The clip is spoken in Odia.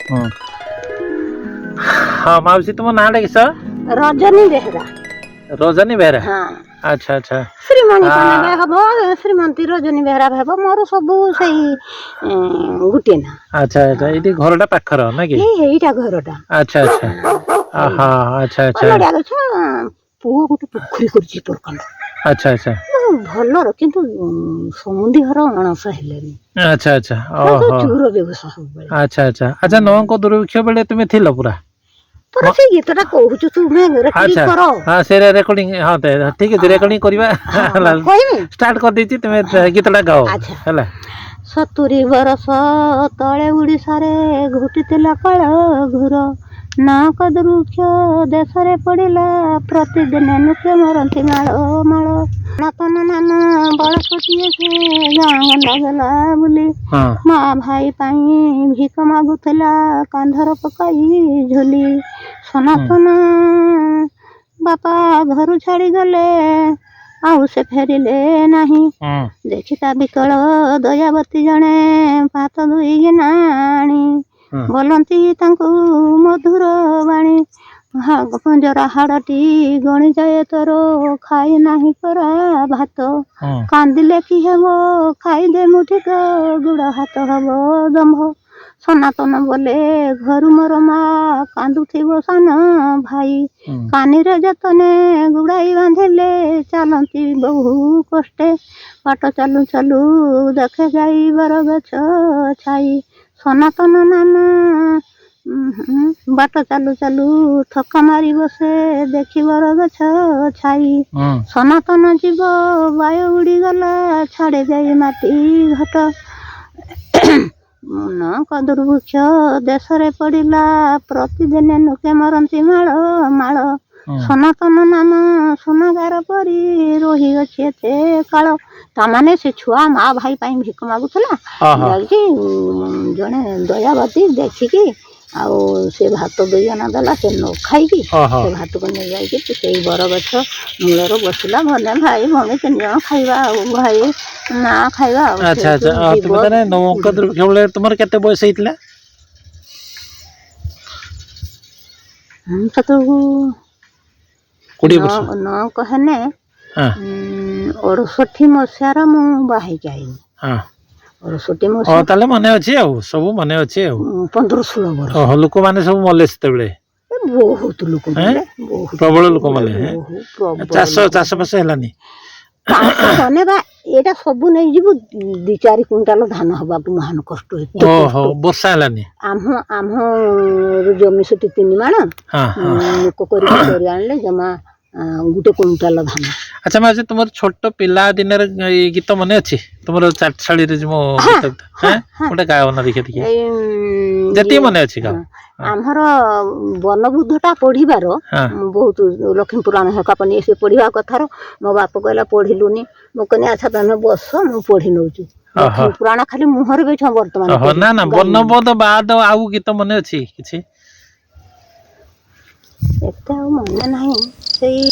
ହଁ ହଁ, ମାଉସୀ, ତୁମ ନାଁଟା କିସ? ରଜନୀ ବେହେରା। ରଜନୀ ବେହେରା? ହଁ। ଆଚ୍ଛା ଆଚ୍ଛା। ଶ୍ରୀମଣୀ ନେବେ ହବ, ଶ୍ରୀମନ୍ତୀ ରଜନୀ ବେହେରା ହେବ, ମୋର ସବୁ ସେଇ ଗୋଟିଏ ନା। ଆଚ୍ଛା ଆଚ୍ଛା, ଏଇଠି ଘରଟା ପାଖର ନା କି? ଏଇ ଏଇଟା ଘରଟା। ଆଚ୍ଛା ଆଚ୍ଛା, ହଁ, ଆଚ୍ଛା ଆଚ୍ଛା। ନଡ଼ିଆ ଗଛ, ପୁଅ ଗୋଟେ ପୋଖରୀ କରିଛି ପ୍ରକାଣ୍ଡ। ଆଚ୍ଛା ଆଚ୍ଛା ଭଲର, କିନ୍ତୁ ସମୁଦି ଘର ଅଣସ ହେଲେନି। ଆଚ୍ଛା ଆଚ୍ଛା ଓହୋ। ଚୁର ବ୍ୟବସାୟ ସବୁବେଳେ। ଆଚ୍ଛା ଆଚ୍ଛା ଆଚ୍ଛା, ନଅଙ୍କ ଦୁର୍ଭିକ୍ଷ ବେଳେ ତୁମେ ଥିଲ ପୁରା? ପୁରା। ସେଇ ଗୀତଟା କହୁଛୁ, ତୁମେ ରେକର୍ଡିଂ କର। ହଁ, ସେ ରେକର୍ଡିଂ, ହଁ, ଠିକ ଅଛି, ରେକର୍ଡିଂ କରିବା। କହିବି। ଷ୍ଟାର୍ଟ କରିଦେଇଛି, ତୁମେ ଗୀତଟା ଗାଅ। ଆଚ୍ଛା। ହେଲା। 70 ବରଷ ତଳେ ଓଡ଼ିଶାରେ ଘଟିଥିଲା କାଳ ଘୁର, ନାକ ବୃକ୍ଷ ଦେଶରେ ପଡ଼ିଲା, ପ୍ରତିଦିନ ନୃତ୍ୟ ମରନ୍ତି ମାଳ ମାଳ। ସନାତନ ନାମ ବଳସଟିଏ, ସେ ଗାଁ ଗଣ୍ଡା ଗଲା ବୁଲି, ମା ଭାଇ ପାଇଁ ଭିକ ମାଗୁଥିଲା କାନ୍ଧର ପକାଇ ଝୋଲି। ସନାତନ ବାପା ଘରୁ ଛାଡ଼ିଗଲେ, ଆଉ ସେ ଫେରିଲେ ନାହିଁ। ଦେଖି ତା ବିକଳ ଦୟାବତୀ ଜଣେ ଭାତ ଦୁଇଗିନା ଆଣି ବୋଲନ୍ତି ତାଙ୍କୁ ମଧୁର ବାଣୀ, ପଞ୍ଜରା ହାଡ଼ଟି ଗଣିଯାଏ ତୋର, ଖାଇ ନାହିଁ ପରା ଭାତ। କାନ୍ଦିଲେ କି ହେବ, ଖାଇଦେ ମୁଠିକ, ଗୋଡ଼ ହାତ ହବ ଦମ୍ଭ। ସନାତନ ବୋଲେ, ଘରୁ ମୋର ମା କାନ୍ଦୁଥିବ ସାନ ଭାଇ। କାନିରେ ଯତନେ ଗୁଡ଼ାଇ ବାନ୍ଧିଲେ, ଚାଲନ୍ତି ବହୁ କଷ୍ଟେ। ବାଟ ଚାଲୁ ଚାଲୁ ଦେଖେ ଯାଇ ବରଗଛ ଛାଇ। ସନାତନ ନାନା ବାଟ ଚାଲୁ ଚାଲୁ ଥକା ମାରି ବସେ ଦେଖି ବରଗଛ ଛାଇ। ସନାତନ ଜୀବ ବାୟୁ ଉଡ଼ିଗଲା, ଛାଡ଼ି ଦେଇ ମାଟି ଘଟ। ନଙ୍କ ଦୁର୍ଭିକ୍ଷ ଦେଶରେ ପଡ଼ିଲା, ପ୍ରତିଦିନ ନୁକେ ମରନ୍ତି ମାଳ ମାଳ। ସନାତନ ନାମ ସୁନାଗାର ପରି ରହିଅଛି ଏତେ କାଳ। ତାମାନେ ସେ ଛୁଆ ମା ଭାଇ ପାଇଁ ଭିକ ମାଗୁଥିଲା, ଯାଇକି ଜଣେ ଦୟାବତୀ ଦେଖିକି ଆଉ ସେ ଭାତ 2 ଅଣା ଦେଲା। ସେ ନ ଖାଇକି ସେ ଭାତକୁ ନେଇଯାଇକି ସେଇ ବରଗଛ ମୂଳରେ ବସିଲା, ଭଲେ ଭାଇ ଭଉଣୀ 3 ଜଣ ଖାଇବା ଆଉ ଭାଇ ମା ଖାଇବା ଆଉ। ଆଚ୍ଛା ସେଇଠୁ ଆଚ୍ଛା ଜୀବ ତୁମେ ତାହେଲେ ନଅଙ୍କ ଦୁର୍ଭିକ୍ଷ ବେଳେ ତୁମର କେତେ ବୟସ ହେଇଥିଲା? ସେତେବେଳକୁ 20 ବର୍ଷ? ନ କହେନେ 68 ମସିହାର ମୁଁ ବାହା ହେଇକି ଆଇନି। 68 ମସିହା। ତାହେଲେ ମନେ ଅଛି, ଆଉ ସବୁ ମନେ ଅଛି ଆଉ। 15-16 ବର୍ଷ। ଓହୋ, ଲୋକମାନେ ସବୁ ମଲେ ସେତେବେଳେ? ଏ ବହୁତ ଲୋକ ମଲେ, ବହୁତ। ପ୍ରବଳ ଲୋକ ମଲେ, ହେଁ? ବହୁତ ପ୍ରବଳ ଚାଷ ଲୋକ। ଚାଷ ବାସ ହେଲାନି? ଚାଷ କନେ ବା ଏଇଟା ସବୁ ନେଇଯିବୁ, 2-4 କୁଇଣ୍ଟାଲ ଧାନ ହବାକୁ ମହାନ କଷ୍ଟ, ଏତେ ଓହୋ କଷ୍ଟ। ବର୍ଷା ହେଲାନି? ଆମ ଜମି ସେଠି 3 ମାଣ, ହଁ ହଁ ଲୋକ କରିକି କରି ଆଣିଲେ ଜମା 1 କୁଇଣ୍ଟାଲ ଧାନ। ଆଚ୍ଛା ମାଉସୀ, ତୁମର ଛୋଟ ପିଲା ଦିନରେ ଏଇ ଗୀତ ମନେ ଅଛି ତୁମର ଚାଟଶାଳୀରେ ଯୋଉ ଗୀତ, ହେଁ? ଗୋଟେ ଗାଅ ନା ଦେଖେ ଟିକେ। ଏଇ ଯେତିକି ମନେ ଅଛି ଗାଅ। ହଁ। ଆମର ବନବୁଦ୍ଧଟା ପଢିବାର ବହୁତ, ଲକ୍ଷ୍ମୀ ପୁରାଣ ହେକା ପନି ସେ ପଢିବା କଥାର। ମୋ ବାପ କହିଲା, ପଢିଲୁନି? ମୁଁ କହିଲି, ଆଚ୍ଛା ତମେ ବସ, ମୁଁ ପଢି ନଉଛି। ଲକ୍ଷ୍ମୀ ପୁରାଣ ଖାଲି ମୁହଁରେ ବି ବର୍ତ୍ତମାନ ଓହୋ, ନା ନା, ଗାଇନି। ବର୍ଣ୍ଣବୋଧ ବାଦ ଆଉ ଗୀତ ମନେ ଅଛି କିଛି? ଏତେ ଆଉ ମନେ ନାହିଁ ସେଇ।